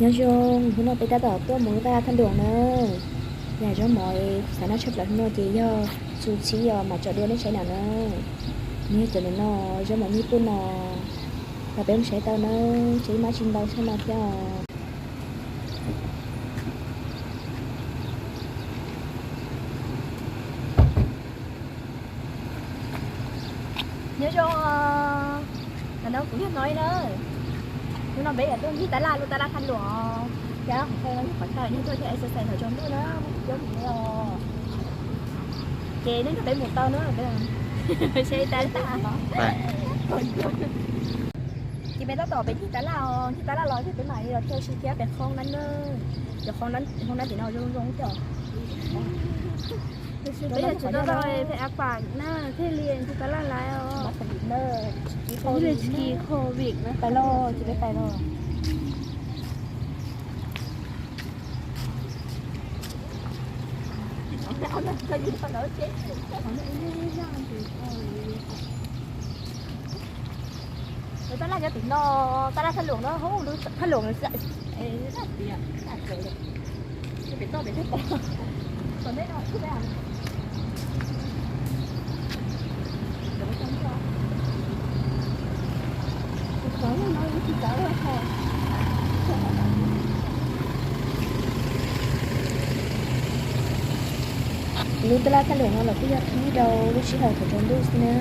Nyob zoo, hnub no peb tab tom tuaj mus tab laj thaj luam na. Yam zaub mov kuv xav noj tshaj plaws hnub no ces yog su txhib os, mam tsom dua nej saib na na. Nws yog cov ntawm no, zaub mov nyuj tuaj no. Los peb mus saib tau na, saib ib mab tsis ntau sab no thiab os. Nyob zoo, ntawm no kuv yog Nói na. Hnub no peb yuav tuaj ncig tab laj, lub tab laj thaj luam thiab qhov chaw no yog qhov chaw nej tuaj thiab exercise thaum tsaus ntuj na, muaj coob heev li os. Ces nej nrog peb mus tau na, seb tab laj. Ces peb tab tom peb ncig tab laj os, ncig tab laj los ces peb mam li los thiaj si thiab pem khoob na. Cov khoob na tim no zoo zoo thiab. Peb yuav tsum tau tau pem a pam na thiaj li ncig tab laj laiv os. Ib li tsis kis covid na. Pais los ces peb pais los. Tab laj nyob tim no, tab laj thaj luam no, thaj luam, thaj luam. Lub tab laj thaj luam no los kuj yog qhib rau lub sij hawm thaum tsaus ntuj xwb na.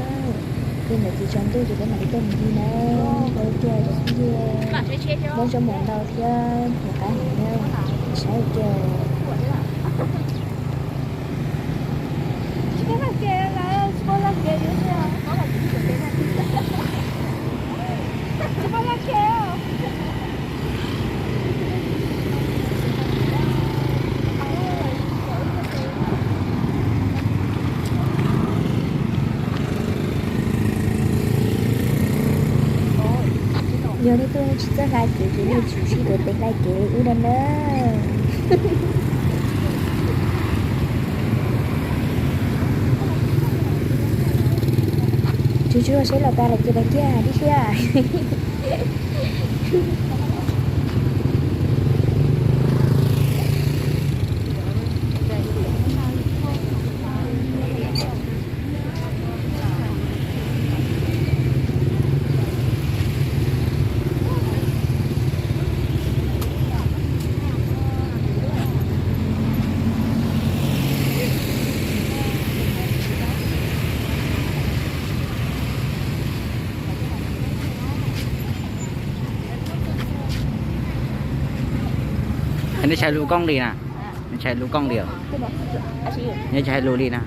Ces ntawm ces tsaus ntuj ces peb mam li tuaj mus ncig na. Ntau kiag cov phooj ywg, muaj zaub mov ntau thiab mus qab heev na. Saib ua ke. Yog nej tuaj tsis txawj hla kev ces nej tsum sib tuav tes hla kev li wb no na. Tsuag tsuag seb los tas lawm ces los kiag tib si. Nej tsis hais lus koob li na, nej tsis hais lus koob li os, nej tsis hais lus li na.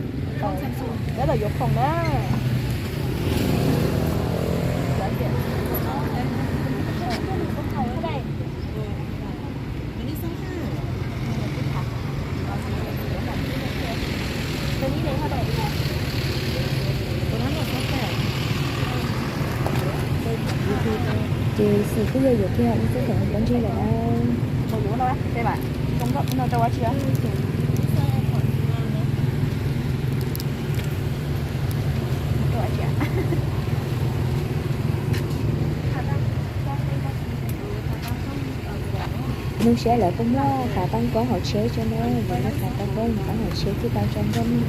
Ces xwm kuj yog yuav kiag ib txoj kheem pob ntseg lawm na. Nug seb lawv puas muaj qhab toob koob hauv tsheb tso na, yog muaj qhab toob koob mus poob hauv tsheb thiaj tau tso nroj noj no.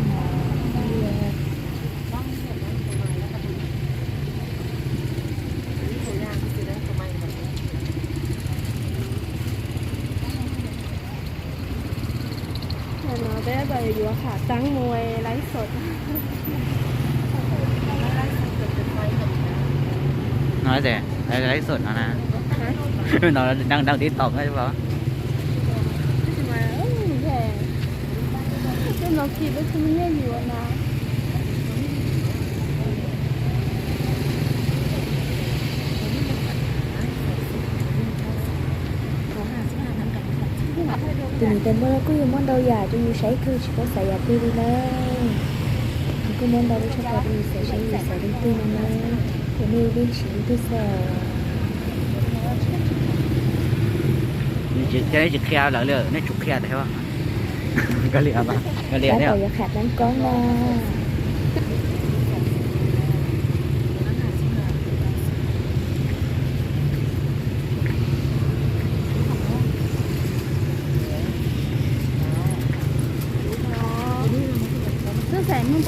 Nim no peb yuav qhab toob mus laib xom. No ces laib xom no na. No đang đang TikTok no. Tus niam tais muaj kuj yuav muaj ntau yam rau yus saib kawg, tsis paub xaiv yam twg li na. Nws kuj muaj ntau lub tshaj plaws rau yus xaiv, saib yus xaiv leej twg no na. Ces nej yeej siv leej twg xwb. Ces nej tsis qhia lawv li, nej tsum qhia tias koj li, koj li thiab. Yuav qhab toob koob na.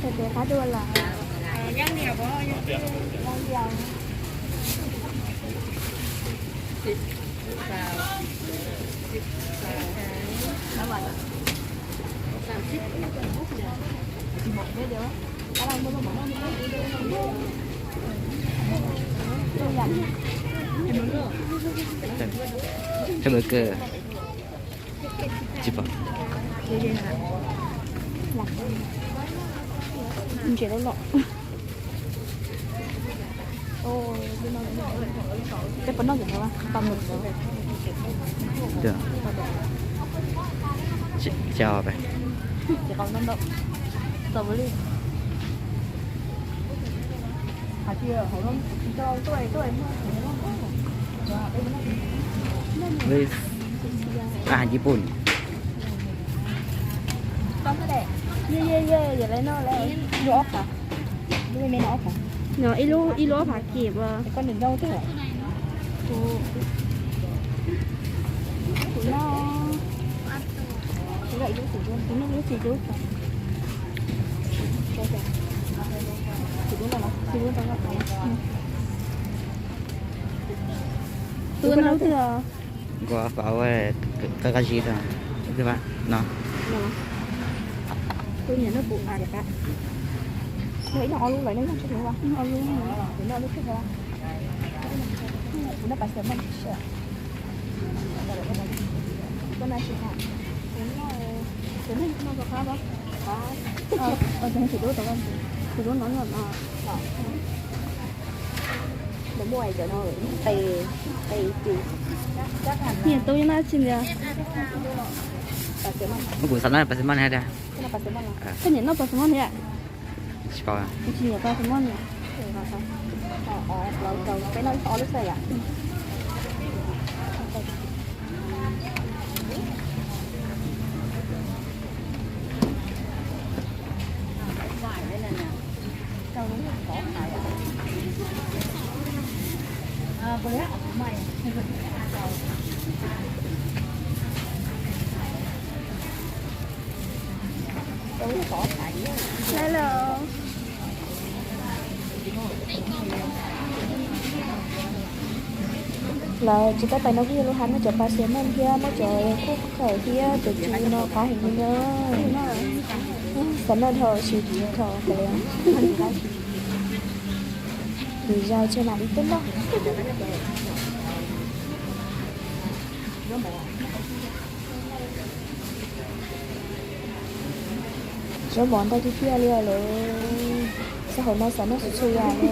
Tes tes qab dua lawm. Hello girl. Tsis pom. Ntses loj loj. Peb puas noj cov no, tau nws. Tsis qau ntau ntau. Txaus li. This, ahan Nyij Pooj. Yog, yog, yog, lawv noj lawm. Ib lub ob phav. Lub me me no ob phav. No ib lub, ib lub ob phav kiag. Koj nws nrau twg? Kuv, kuv noj, kuv noj lub xim dub, kuv noj lub xim dub. Xim dub no, xim dub no. Tus no twg os? Nkuaj fawm qab qab zib rau. Twb vaj no. Kuv nyiam noj kuv a rov qab. Noj ib lub ob lub lawm, noj tsis noj, noj ob lub, noj lub twg os? Kuv noj pas xav maj sawv. Kuv noj tsis noj. Kuv noj, kuv noj noj rau qab os. Kuv noj, kuv noj no no. Nws muaj cov no, qe, qe cw. Niam tub nyob no tsis ntiag. Kuv xav noj pas xav maj na. Koj nyiam noj pas xav maj thiab? Tsis paub. Kuv tsis nyiam pas xav maj na. Peb noj ob lub xwb yom. Hello. Lawv tsis tau pais no kuj yog lub hab muab cov pas xav maj thiab muab cov kuj khawm thiab cov cw no qab heev li na. Xav noj dhau tsis dhau li. Lwm zaus tseg mam li tuaj noj. Zaub mov ntau tiag tiag li lawm. Xav hauv no xav noj txhua txhua yam li.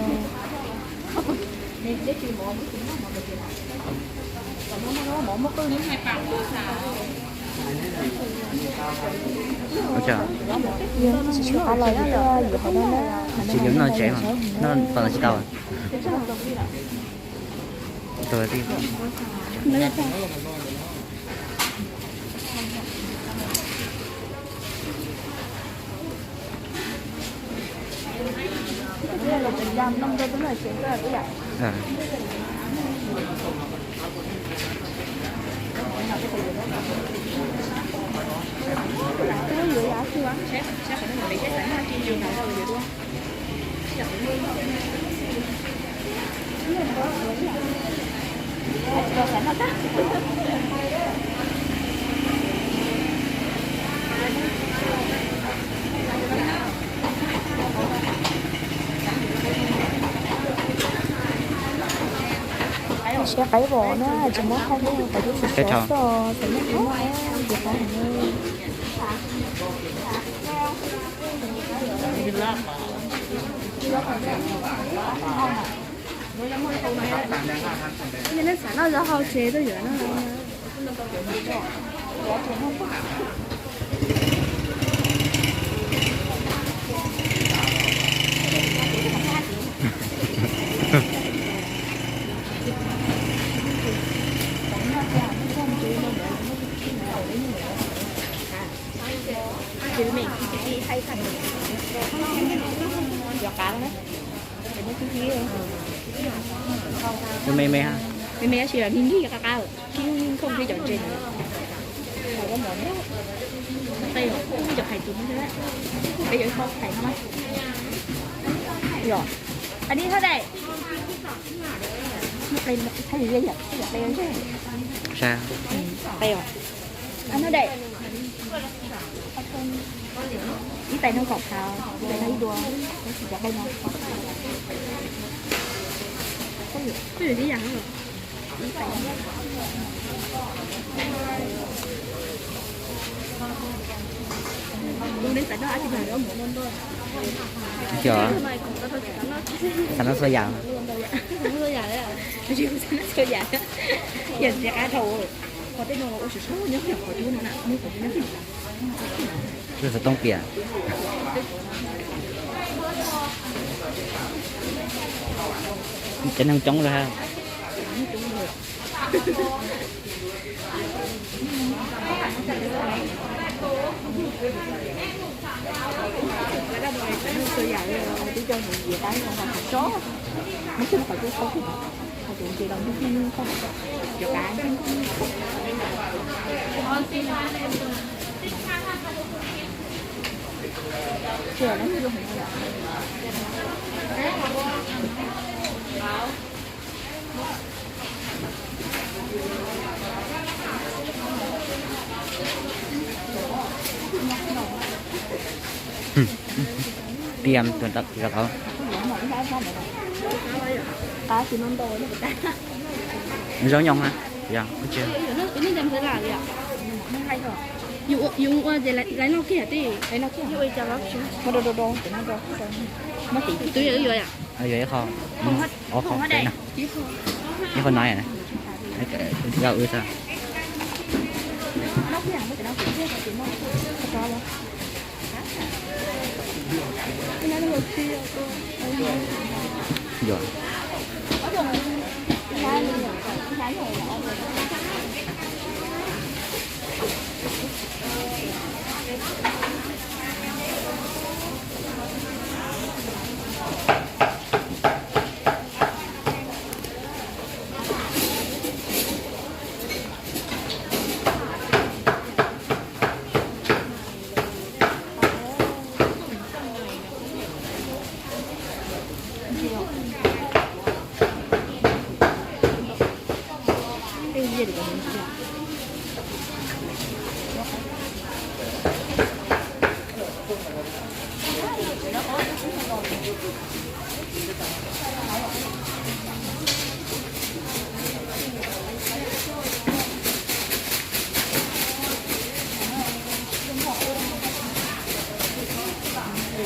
Yog tsis tshua qab los yuav tuaj yuav qhov no na, qhov no tsev mas noj tsis tau. Siab qaib vos na, tsis muab hau li, qhov cub sov sov xwb, xav noj kuv noj, nce qab heev. Yog nej xav noj zaub hau ces tuaj yuav noj. Me me ha. Me me tab sis nws nqig qab qab, nqig nqig nqig cov ntses. Cov hais tus, peb yuav ib pob hais no. Yog, anw thaj dai. Ib tais no kaum phav, ib tais no ib dua, tab sis cov qe no. Kuj yog tib yam. Xav noj txhua yam. Xav noj txhua yam, yog tsis qab dhau. Qhov tej no los ua sawv sawv nyob qhov cub no na, nyob qhov cub nyob. Xov tooj piam. Cov neeg coob lawm ha. Tiam tus rau qhov. Zaub nyoos na. Yog, yuav ua ces laiv noj kiag tij. Yuav ib qho. Ib qho no. Yog wb tag. Yog.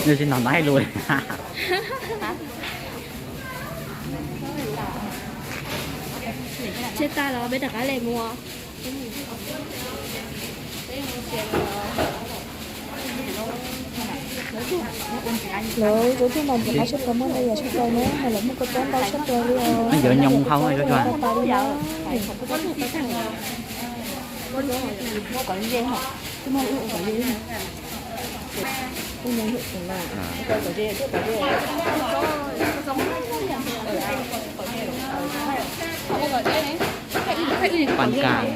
Nws tsis hnov nab lus li. Tseg tag los peb rov qab le mus. Lawv cov tuaj nram nram qab tshaj plaws muaj ntau yam tshaj plaws na, mas lawv muaj kua txob ntau tshaj plaws li os. Nyoos hau tas tas li na. Paj kas.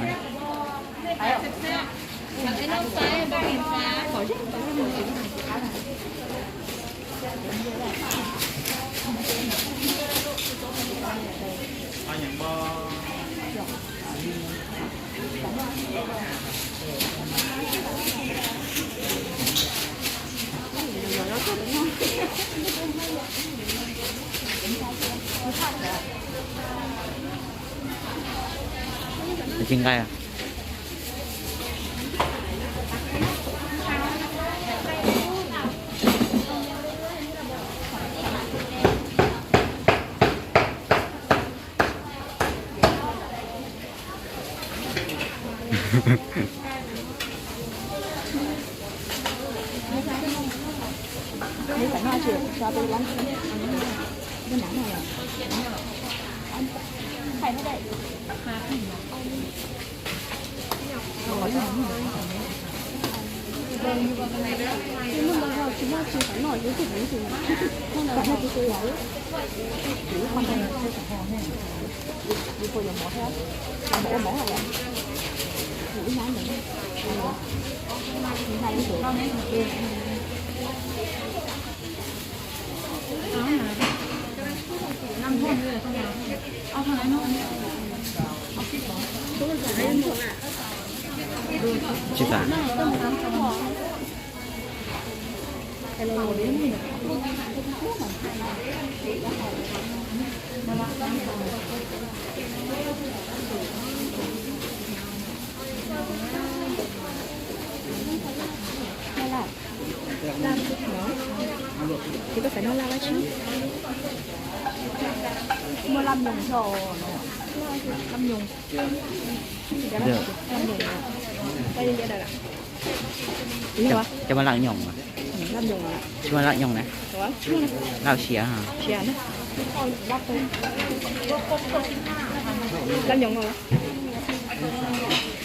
Tsis nqaij. Tsis tas. Ces koj xav noj laj dab tsi? Muaj laj nyoos tso, laj nyoos. Cov muaj laj nyoos, tsis muaj laj nyoos na. Laj siav, siav. Laj nyoos,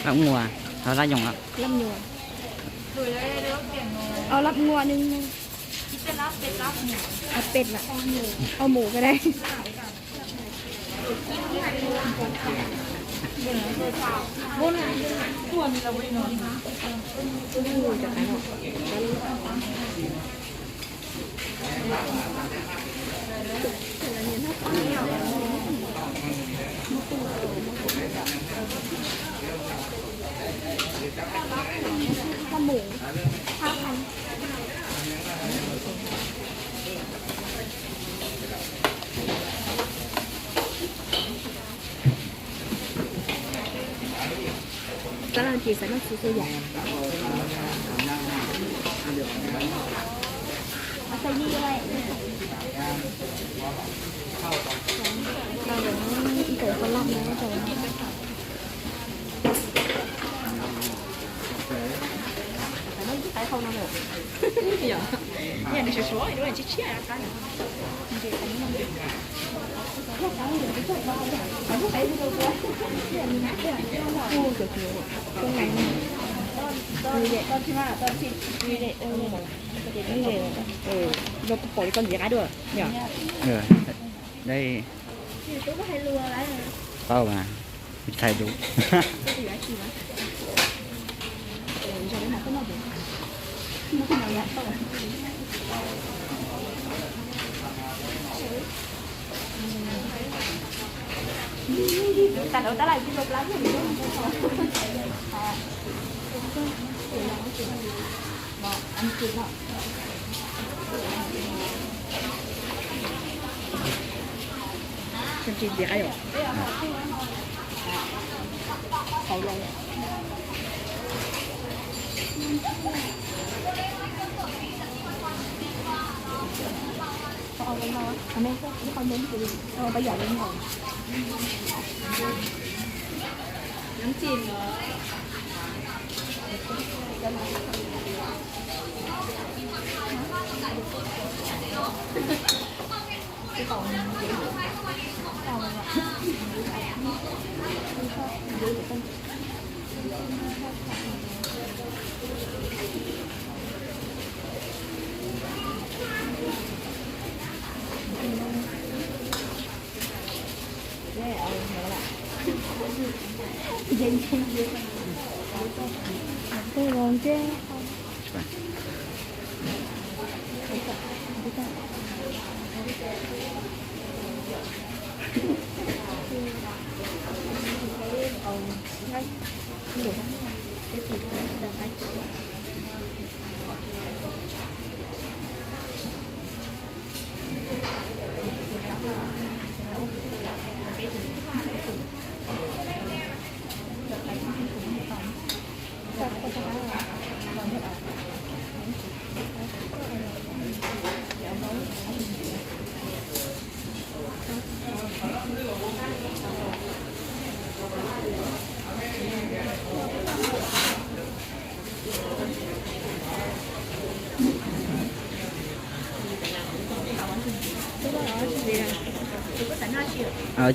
laj muas, laj nyoos. Laj muas, laj muas. เอาเป็ดละ เอาหมูก็ได้ Tab laj ces xav noj txiv xwb yom. Ib tawm koj loj na. Los pom li koj ntxiv qab dua. Dai. Tau mas, txhais dub.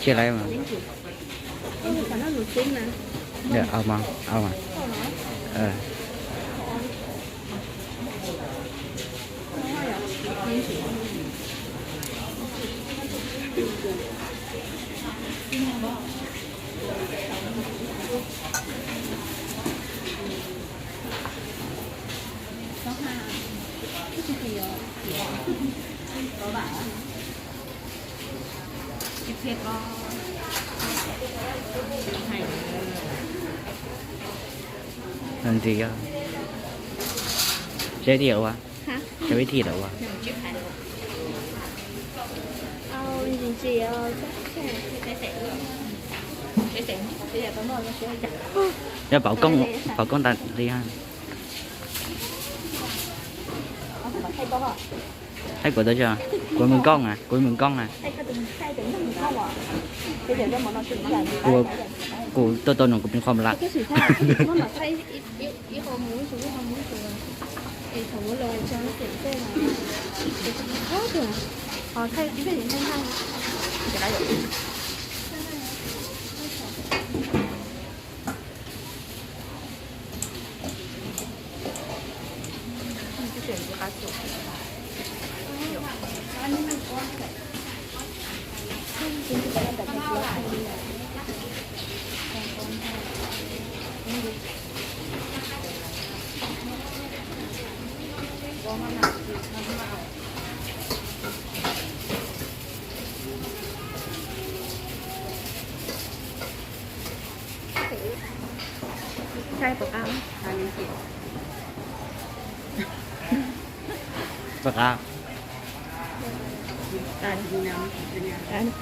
Tsis laiv mas. Au mas, au mas. Ntxiv, seb thiaj ua, seb thiaj ua. Yog pauv koob, pauv koob tas li ha. Thaij kuv tau tsis? Kuv mus koob na, kuv mus koob na. Kuv, kuv tuaj tau nws kuv pin qhov lawm. Trai pom qab. Pom qab.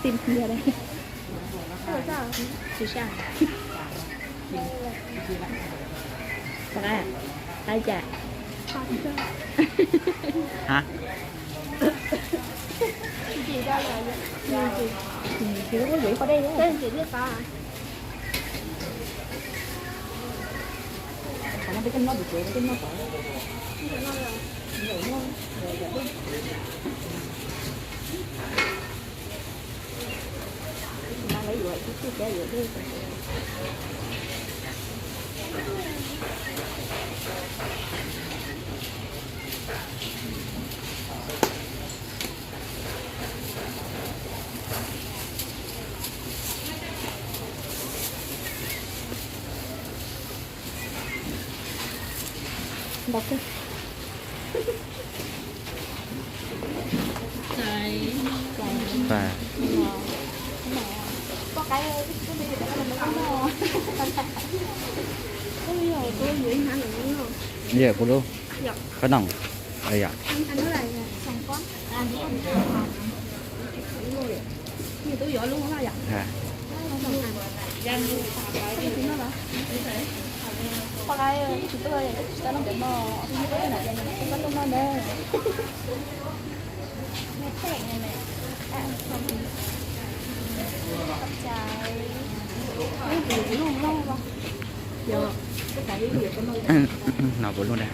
Tim tiag đây. Pom qab. Qab cas? Hả? Chị ra là chị, chị có gửi qua đây đúng không? Chị biết có à? Khả năng cái chân nó bị trễ, cái chân nó có. Mà lấy dụa, chứ chưa kéo dụa đi. Đọc đi. Và Có cái, cái này là nó có màu. Ôi, ôi, ôi, ôi, ôi. Giờ cô luôn. Dạ. Có nồng. Ờ, dạ. Anh, anh nói là, là sòng con. À, đúng rồi. Như tôi giỏi luôn đó, dạ. À. Qua đây, chị tôi, chị tao nó để mò, chị tôi là chị có luôn đó đây. Mẹ thẹn này mẹ. À, không. Con trai. Ui, chị cũng luôn không? Dạ. Cái cái gì vậy con? Nó cũng luôn đây.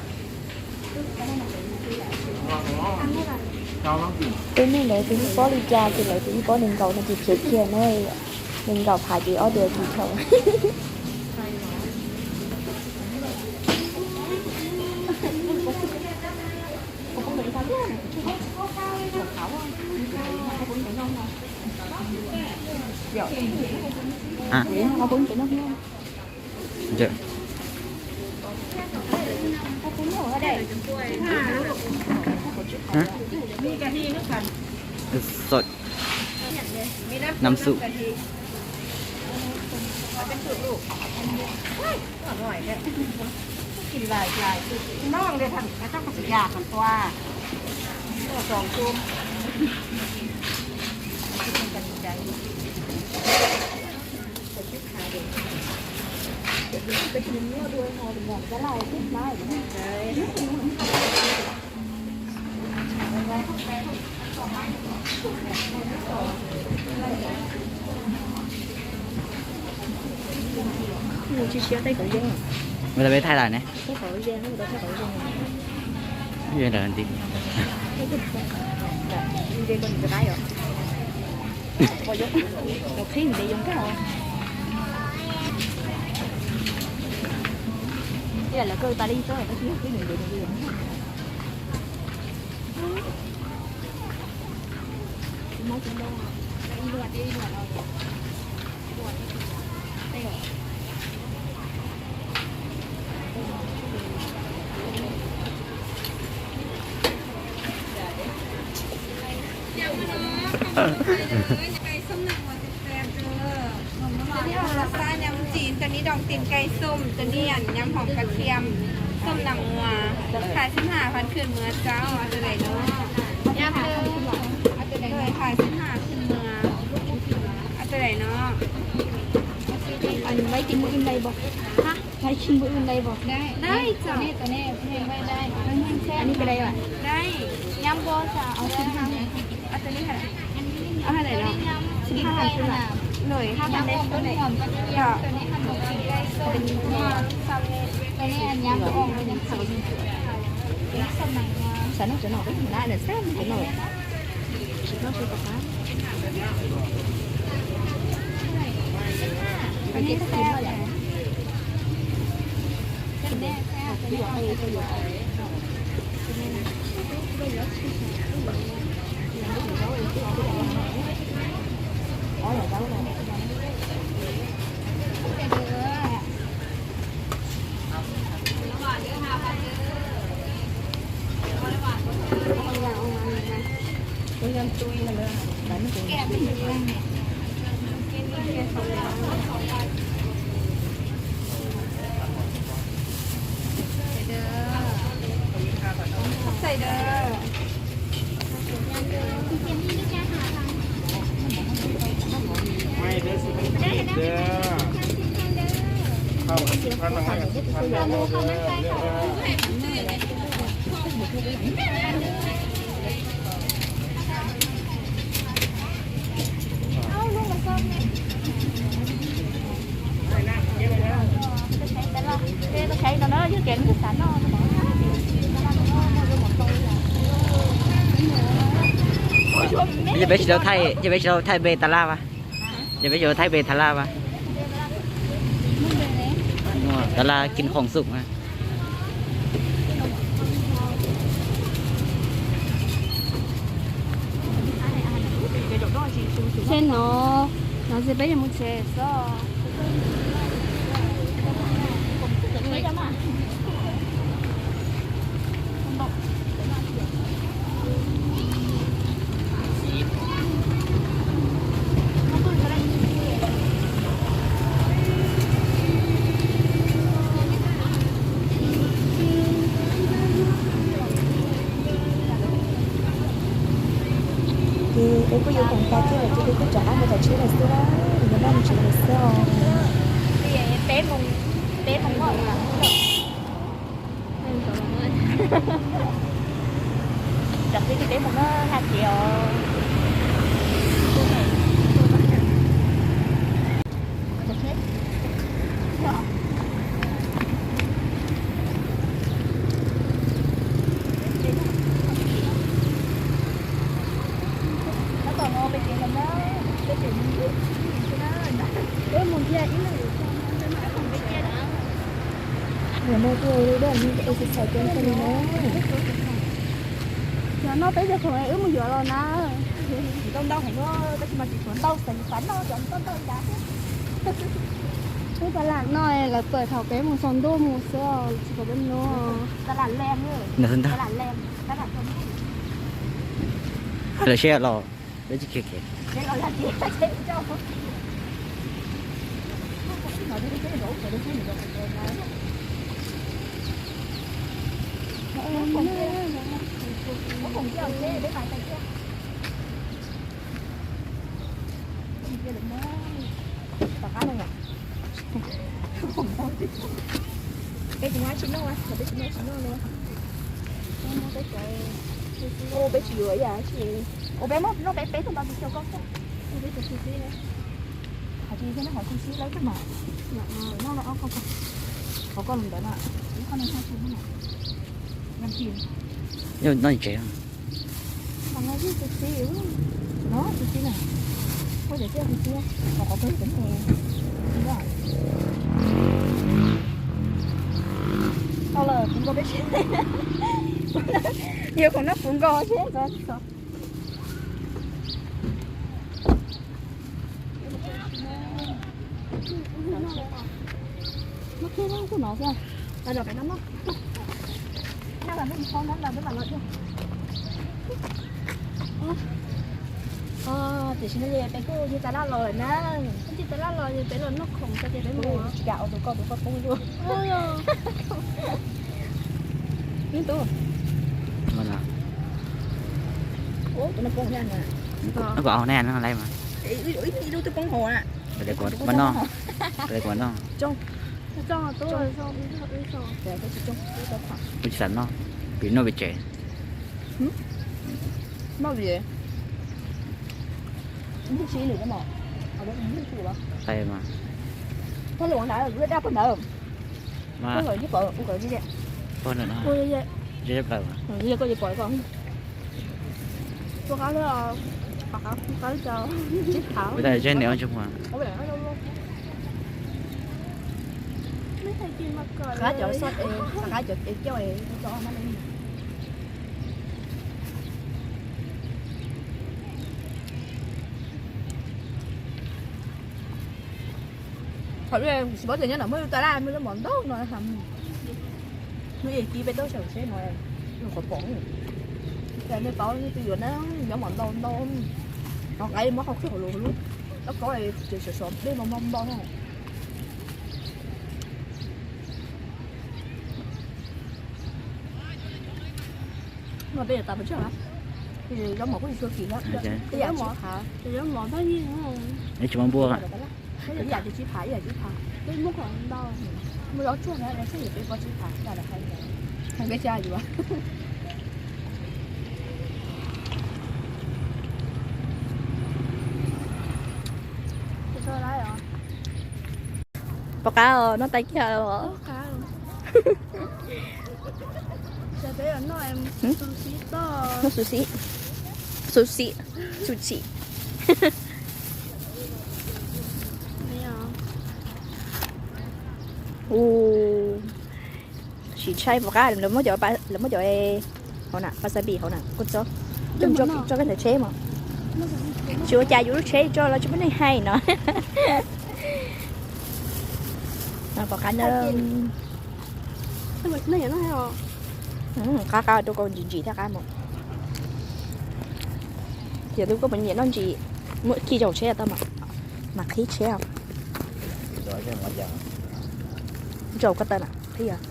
Twb nej lawv tus ib pob li cas ces lawv tus ib pob nees nkaum no ces khiav kiag na. Nees nkaum phav ces ob diav tsis thaum. Hả? Ntawm. Hả? Sốt. Năm xu. Noj li thaj, koj tsis yam kom tua. Noj txoos xwb. Mus tsis siab tej kauv zoo. Mus tau peb thaij lawm ne. Thaij kauv zoo, mus tau thaij kauv zoo. Zoo lawm nti. Zoo ko nws qab yom. Pom zoo, lawv qhib nws zoo nkauj. Ib yam lawv kawg tas li xwb, lawv qhib nws ntev ntev zoo nkauj. Tus no los xab nyam txiv, tus no doos tim kai xum, tus no yam nyam hoom kas thiam, xum nam ua, thais xab has phav khwm muas txauv, tus daim no. Thais xab has khwm muas, tus daim no. Lấy chín mươi ưm đây bò. Hả? Lấy chín mươi ưm đây bò. Đây, đây, chọn. Đây, cái đây bạn. Đây. Nhắm vô sao? Ờ, xin thăm. Tus no hais, tus no hais daim no. Xin thăm. Nổi hai phần đây, phần đây. Rồi. Xav noj cov no, noj noj cov no. Ces peb tsis tau thaij, ces peb tsis tau thaij npe tas laj as. Ces peb tsis tau thaij npe tas laj as. Tas laj kinh khủng sụp. Seb no, no ces peb yuav mus tsev xwb. Ces peb kuj yuav khoom tas thiab lawm ces peb kuj rov qab mus tom tsheb lawm xwb na, yuav noj mus tsev lawm xwb os. Peb mus na, haj tsev os. Mus thiab ib leeg. Nim no tuaj ua exercise kiag li na. Cov no peb cov khoom wb mus yuav los na. Tsis tau ntau heev, tab sis mas tsis tshua ntau xeem xav noj cov ntau ntau li cas thiab. Wb tas lam no lawv pawm thaum peb mus saum ntuj mus xwb, tsis pom peb mus. Tas lam lees, tas lam lees, tas lam saum ntuj. Lawv seb los peb tsis khiav kev. Peb tsis muaj dab tsi noj, peb tsis muaj dab tsis noj li. Peb tsis yuav ib yam dab tsi. Ua peb muab noj peb peb tug ntau tus xyaw koj xwb. Peb tug xyaw xwb. Hais tias thiaj noj qhov xyaw xwb lawm tus mas. Noj ob qho, qhov koj mus ntawd na, ib qho no xyaw xwb na. Noj tsev. Mas no tus txiv, no tus txiv na, koj cov txiv tus txiv, qhov qhov koj tus txiv. Tau lawm, puv nkaus peb seb. Yog khoom no puv nkaus seb. No kiag no xwb. Los pem no noj. Noj los peb mus qhov no los peb mam los thiab. Tiam sis no ces peb kuj nce tas laj los lawm na. Nce tas laj los ces peb los noj khoom tso ces peb mus. Tsis kam ua tus koj tus koj poob zuj. Ib tug. Ub, tus no poob thiab na. Koj au ne no laiv mas. Ib lub twb poob hauv na. Kuv noj, kuv noj. Kuv tsis xav noj, kuv noj pem tsev. Noj vim. Qhov mas. Koj lwm ntawd, lub daj pog ntawd. Mas. Koj lwm ntawd no. Koj lwm ntawd. Koj lwm plaws. Koj lwm koj. Tua qab, tua qab, tua qab, tsib phav. Ua tas tseb niam ua ntsej muag. Qab cov soj es, qab cov es coj es, coj no. Thaum ub tsis paub tias nyob no muaj lub tas laj muaj lub mom ntau no. Hnub ib kib peb tuaj saum tsheb no, qhov pom. Cas nej paub nej twb yuav na, nyob mom ntau ntau. Qhov nqaij muab qhov khwj hauv lub lub, lub kob ces sov sov dej mos mos nto no. No peb yuav tas pes tsawg na? Zaub mov kuj tsis tshua kim thiab. Tej yam tsis phav. Tsis muaj npua. Ib yam ces tsib phav, ib yam tsib phav. Peb muab qhov ntau. Mus zov tsuag na, peb tsis tham, peb tsis yuav. Pom qab os, noj tais kiag os. Noj sushi, sushi, sushi. Sim saib pom qab lawv muab cov, lawv muab cov hauv na, wasabi hauv na, kua txob. Coj, coj koj ntawm tsheb mas. Tsis ua cas, yus lub tsheb tso los tsis muaj neeg hais no. Pom qab na. Qab qab rau koj ntsim ntsim thiab qab mas. Yog tus koj puas nyiam noj ntsim, muab khi zaum tsheb tau mas, mas qhib tsheb. Zaum ko taw na qhib os.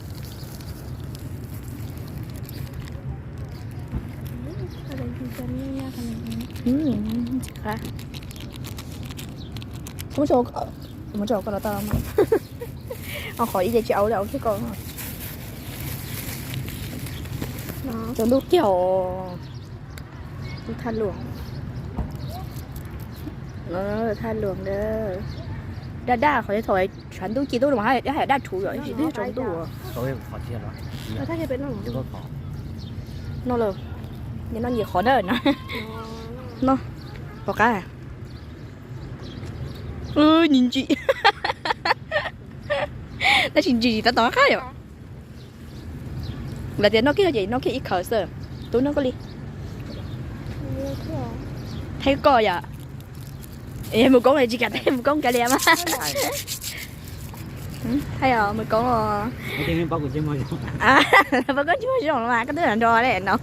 Mus zaum ko los tau mas. Qhov ib ce tsis au li, au kiag ko. Tsaus ntuj kiag os. Thaj luam, thaj luam a. Daj daj qhov thaum tshav ntuj ci tub no mas daj daj rhuv yom, ib tsis twb tsaus ntuj. No lawm, noj nyim qhov na. No, pom qab. Ntsim ntsim. Tab sis ntsim ntsim tau tom qab yom. Lawv tias noj kiag ces noj kiag ib khaws xwb. Tub noj koj li. Thaij koj yom. Mus koob tsis kam thaij mus koob kav liam mas. Thaij os, mus koob os. Pab koj tsis muaj zoo los mas koj twb nrog le no.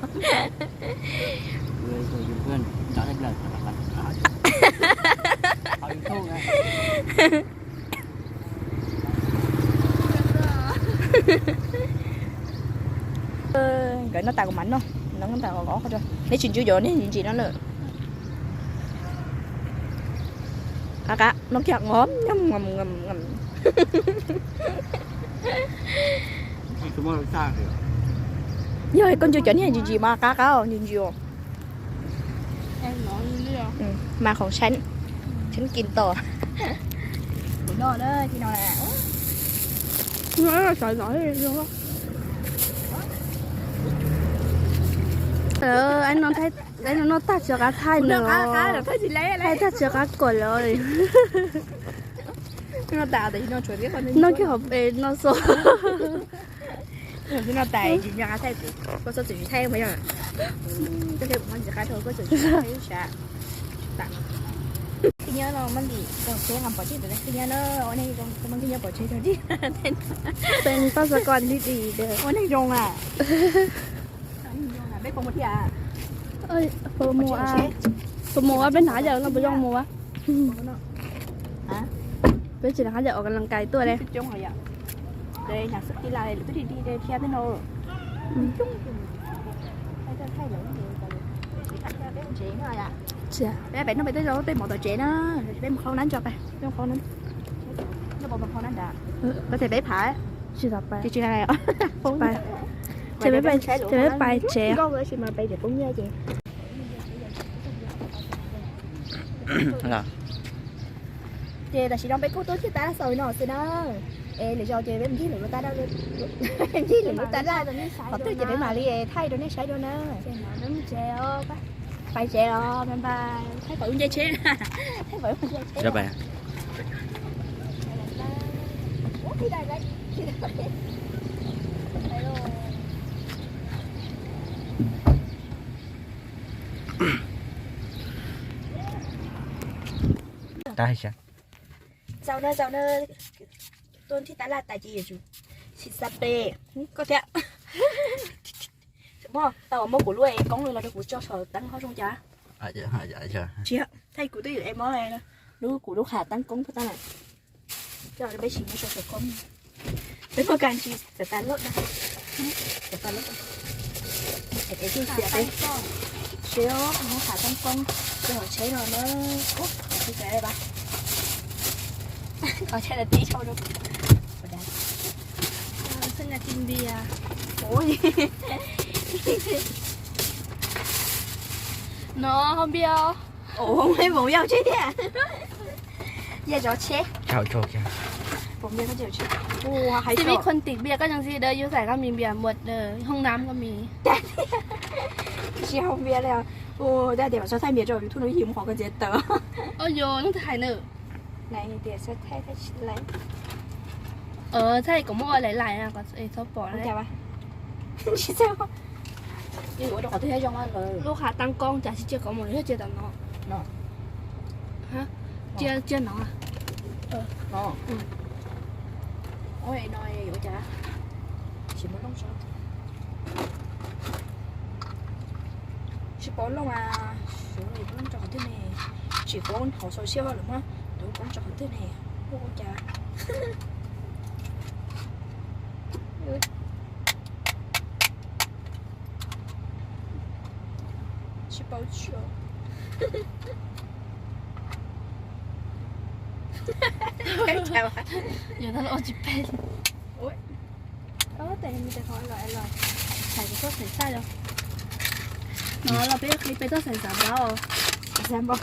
Nkawd noj tas kuv mam noj, noj tas qhov, neb tsis ntsws cov niag ntsim ntsim no lawm. Qab qab noj kiag. Yog koj ntsws cov niag ntsim ntsim mas qab qab ntsim ntsim. Mas khoom sab, sab kis tos. Kuv noj na, kis no. Noj tag tsis qab thaij no, thaij tag tsis qab kom lawm. Noj kiag hov pes no xwb. Noj tas tsis nco qab thaij, koj txhob txwm tsis thaij mas yog. Koj thaij kuv noj tsis qab rau koj txwm tsis thaij ib sab. Khib nyiab no mas lim tau teb nqa pov tseg ntawd khib nyiab na, ua neeg zoo, khib nyiab pov tseg tau tib. Peb paj xav koj li dim ua neeg zoo a. Puas mus, puas mus a, peb hnav yawm no puas zoo mus a? Peb tsis hnav yawm ua kas las kais tuaj li. Peb noj peb tej zaub tej mov tom tsev na, peb mus qhau nab ntso, peb mus qhau nab. Koj tias peb pais? Tsis, peb pais tsev. Ces tam sim no peb kuj tuaj txog tab laj xaus no xwb na. Es lwm zaus ces peb mus ncig lwm lub tab laj, ncig lwm lub tab laj qhov twg ces peb mam li thaij rau nej saib dua na. Pais tsev os, pais pais, thaij pom lub ncej tsheb, thaij pom lub ncej tsheb. Txaus na, txaus na, tuaj ncig tab laj tas ces yuav tsum xis xas pes koj thiab. Tau muab kuv lub koob los rau kuv tso saum teeb hauv zoo cas? Tsis, thaij kuv twb yog es mob lub, kuv lub qhov teeb koob puag ta lawm. Coj peb sim muab saum koob. Peb muaj kas ntsis xav tas lub, xav tas lub. Es tij xia peb, seb muab qhov teeb koob rau hauv tsheb no na. Ub, qhov tsheb pab, qhov tsheb no tib sau rau kuv. Npias. No hau npias. Ua, me vauv yau tsheb thiab. Yog zov tsheb. Xib Vib khuôn tiệc bia các anh chị đó, yus xài các mình bia một, ờ, hông nam các mình. Tsis hau npias li os. Ua, tag tias mam tso thaij npias rau YouTube no, yus mus qhov koj ntxiv tawm. Ua, yus, no thaij hais nws. Nai tias tso thaij thaij tsis lais. Ua, thaij kom muaj ua lais lais na, kom txhob pom. Tsis txhob. Lub qhov twg zoo lawm. Lub qhov tau koob cas tsis cia kom mus, yog cia tom no. Cia, cia no. Ua no yuav ua cas? Tsis muaj looj tso. Tsis paub looj a, yuav looj tso qhov twg ne? Tsis paub hauv social lawm mas, yuav looj tso qhov twg ne? Ua cas? Tsis paub tsuas. Yuav tau los tsis peb. Ua, tes me tes qhov los los, xaiv txoj xaiv xaj los. No los peb qhib peb txoj xaiv xav npaub. Xav npaub.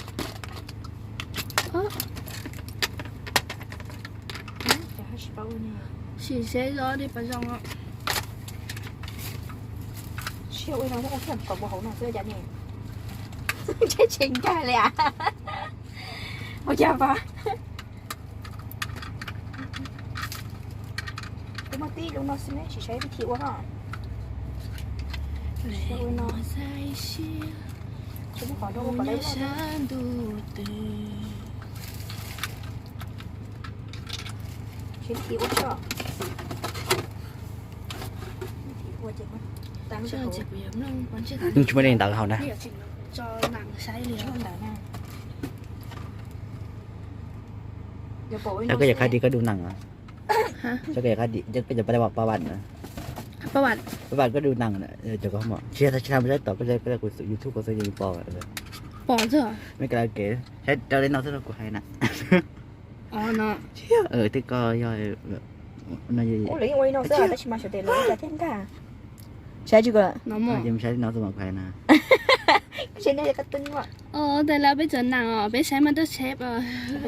Sim seb zoo li puas zoo. Siab ua no thiab, ua kom mus hauv no xwb cas ne. Tsheb tsis nkag li as. Ua cas pas. Kuv muaj tib lub no xwb ne, tsis saib vib thi ua no. Ua no. Tsis muaj qhov rau ua qhov lawm. Tsis vib thi ua tso. Vib thi ua ces tsis muaj li ntawd hauv na. Koj yog qhab di koj du nees. Koj yog qhab di, koj yog pab vam na. Pab vam koj du nees na, cov koj mom tsis yog tsis tau saib tom koj, koj YouTube koj xwb yeej pom. Pom xwb. Me karaoke, saib rau li no xwb no kuv hais na. Twb koj yog no. Saib tsis koj, saib li no xwb mas kuv hais na. Tes lawv peb txawm nees os, peb saib mas tub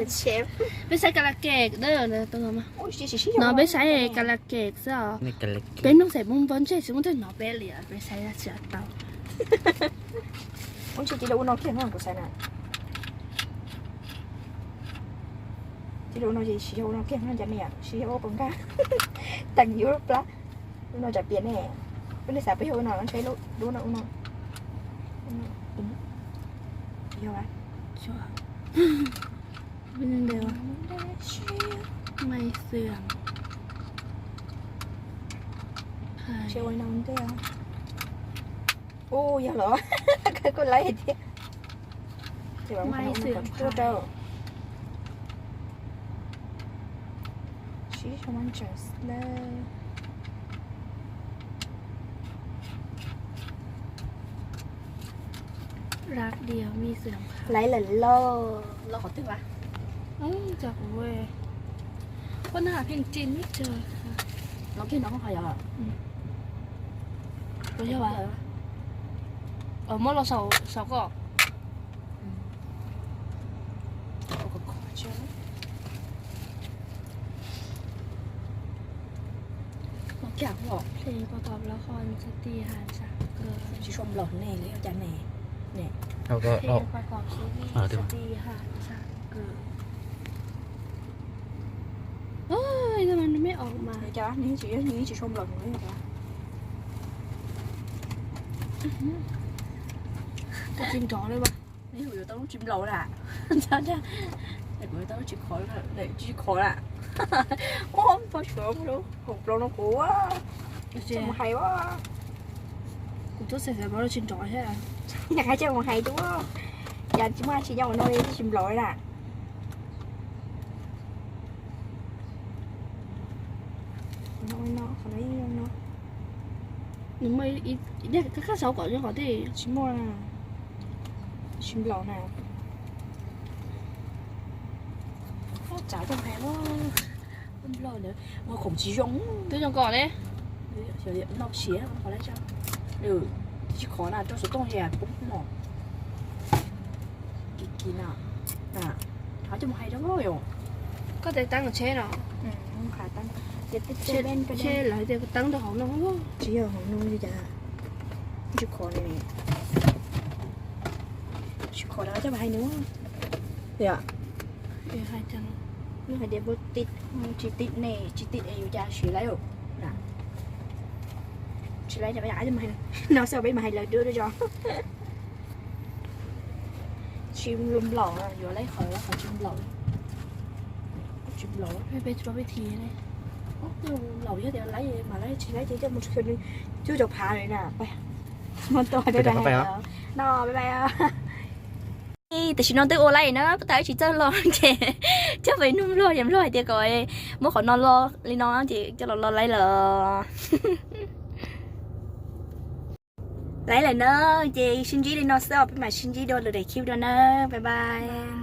tsheb. Peb saib karaoke, no peb saib karaoke xwb os. Peb mloog xaim mus npog ntsej tsis muaj twg hnov peb li, peb saib tsis tau. Ua ntsis cia li ua no kiag no kuv xav na. Cia li ua no ces tsis yog ua no kiag no cas niam, tsis yog ua pos nkag. Teem yuav plab. Lub no tsam piam ne. Lub nej xav peb yog ua no, ntshai lub no ua no. Yog a. Ua no ntej. Ua yog los. Kuj laib thiab. Tuaj rau. Sib sau manchas lawm. Laib lawm lauj. Los qhov twg vas? Cov kuv, koj nag pheej tsis muaj tsawg. Los kiag no koj qhov yog. Kuv yog vas. Muab los saum koj. Hle pos kom lawv ho txhob ti ha sa kawg. Tsis sau nplaum ne li cas ne. Hle pos kom txhob ti ha sa kawg. Oj, no mas nws me os mas. Cas nws tsis, nws tsis sau nplaum li cas. Koj tsis nrov li mas. Nws yuav tau lub tsis nplaum na. Kuv yuav tau lub tsis khov, tsis khov na. Oj, poj suav, hauv plaub no kuv mus hais ua. Kuv tuaj xav xav plaub tsis nrov thiab. Yam qhov tseem mus hais dua. Cas tsis muaj tsis nyob ua no li tsis nplaum li na. Qhov no, qhov no yeej zoo no. Nws muaj ib, koj saib kom zoo qhov twg. Tsis muaj, tsis nplaum na. Tsav coj hais ua nplaum ntawd mas khoom tsis zoo. Twb zoo kom li. Noj siav qhov lawv tsis khov na, rau xov tooj es poob mos. Kis kis na, thov coj mus hais rau yom. Koj tes teeb tsheb no. Tsheb lawv tias teeb rau hauv no. Tsis yog hauv no li cas. Tsis khov li. Tsis khov na, coj mus hais nws. Yom. Hais tias, hais tias tsis tij ne, tsis tij es yus cas siv laib. Tsis laib, no xwb peb mas hais lawv dub dub zog. Tsis nplaum, yuav laib qhov, qhov tsis nplaum. Tsis nplaum, peb rau peb thi ne. Nplaum yog tias laib mas laib, tsis laib ces coj mus cuab cov phav li na. Hmo ntau, no bye bye. Tam sim no twb ua laib na, puag ta wb tsis txawj los ces coj peb nug nplog, yog nplog hais tias kom muab qhov no los li no ces coj los los laib lawm. Laib lawm na, ces sib ntsib li no xwb os, peb mam sib ntsib dua lwm daim clip dua na, bye bye.